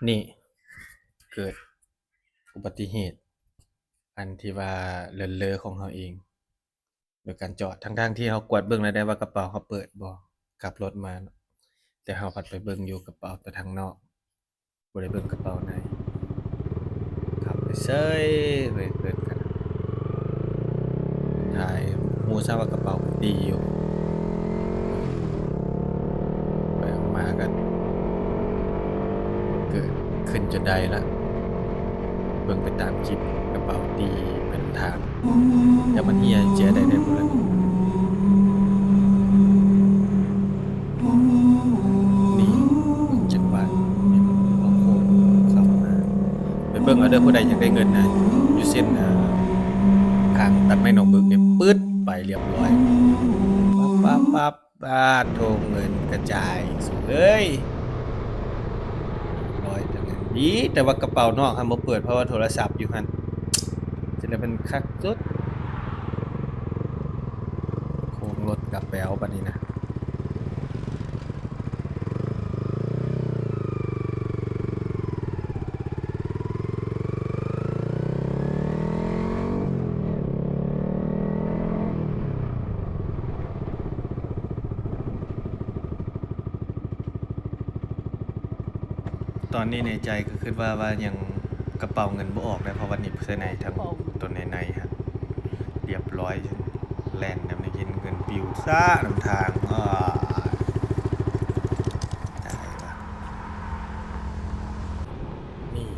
ນີ້ເກີດອຸບັດຕິເຫດ ອັນທີ່ວ່າເລີນເລີຂອງເຮົາເອງ ໂດຍການຈອດ ທັງໆທີ່ເຮົາກວດເບິ່ງແລ້ວໄດ້ວ່າກະເປົາເຮົາເປີດບໍ່ ຂັບລົດມາເນາະ ແຕ່ເຮົາພັດໄປເບິ່ງຢູ່ກະເປົາແຕ່ທາງນອກ ບໍ່ໄດ້ເບິ່ງກະເປົາໃນ ຂັບໄປເຊີຍເລີຍເປີດກັນ ຖ່າຍຮູ້ຊະວ່າກະເປົາມັນຕີຢູ່ ໄປອອກມາກໍເກີດຂຶ້ນຈົນໄດ້ລະ ເບິ່ງໄປຕາມຄລິບກະເປົາຕີໄປນຳທາງ ແຕ່ມັນເຫຍເສຍໄດ້ແນວນັ້ນ ນີ້ເບິ່ງຈັງຫວະນີ້ ເອົາໂຄ້ງເຂົ້າມາ ໄປເບິ່ງເອົາເດີ ຜູ້ໃດຢາກໄດ້ເງິນນະ ຢູ່ເສັ້ນ ອ່າ ທາງຕັດໄມ້ໜອງບຶກນີ້ ປຶດໄປລຽບຮ້ອຍ ປັບໆໆ ປາດໂທ ເງິນກະຈາຍ ສູເອີຍ ລຽບຮ້ອຍ ແຕ່ເງິນ ດີແຕ່ວ່າກະເປົານອກຫັ້ນບໍ່ເປີດ ເພາະວ່າໂທລະສັບຢູ່ຫັ້ນ ຈະໄດ້ເປັນຄັກສຸດ ໂຄ້ງລົດກັບແປວບັດນີ້ນະ. ຕອນນີ້ໃນໃຈກໍຄິດວ່າ ວ່າຍັງກະເປົາເງິນບໍ່ອອກເດ້ ເພາະວ່າໜີບໃສ່ໃນ ທັງຕົນໃນໃນຫັ້ນ ລຽບຮ້ອຍ ແລ່ນນຳໄດ້ເຫັນເງິນປິວຊະນຳທາງ ອ້າຍ ຕາຍລະ. ນີ້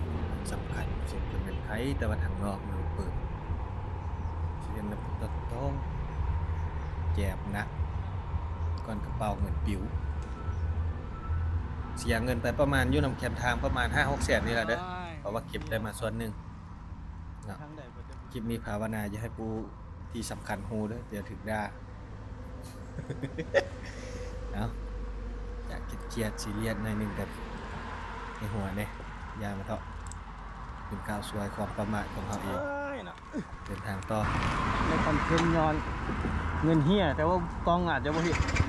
ສຳຄັນ ເຊິ່ງເປັນໄທ ແຕ່ວ່າທາງນອກມັນເປີດ ສຽງນຳຕົດໂຕ້ງ ເຈັບໜັກ ກ່ອນກະເປົາເງິນປິວ ເສຍເງິນໄປປະມານ ຢູ່ນຳແຄມທາງປະມານຫ້າຫົກແສນນີ້ລະເດີ ເພາະວ່າເກັບໄດ້ມາສ່ວນໜຶ່ງເນາະ. ຄລິບນີ້ພາວະນາຢ່າໃຫ້ຜູ້ທີ່ສຳຄັນຮູ້ເດີ ດຽວຖືກດ່າ ເອົາ ຈາກຄຽດໆ ຊີຣຽສໜ້ອຍໜຶ່ງກັນ ໃນຫົວແດ່ ຢ່າມາເທາະ ເປັນຂ່າວສວຍຄວາມປະໝາດຂອງເຮົາເອງ ເດີນທາງຕໍ່ ໃນຄອນເທັນຍ້ອນເງິນເຮຍ ແຕ່ວ່າກ້ອງອາດຈະບໍ່ເຫັນ.